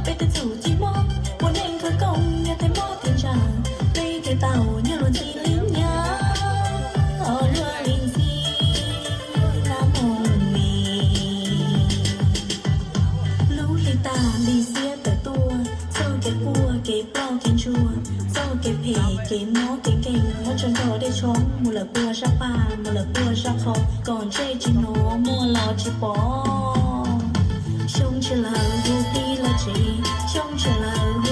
Peb tej txuj ci mob ua neej khawv koob nyob tej mob tej ntsaj, peb tej tau nyob luag ntxhi li nyab, luag li ntxhi na moog mis. Lub hli tag li xiab tawm tuaj, txoj kev quaj kev ploj kev ntsuag, txoj kev phem kev mob kev nkeeg, muab tso nrog dej tshoob mus lawm puag sab pag mus lawm puag sab qhov, kom ntsej tsis hnov muag los tsis pom. Xyoo tsis lawv hu tij lawv tsev, xyoo tsis lawv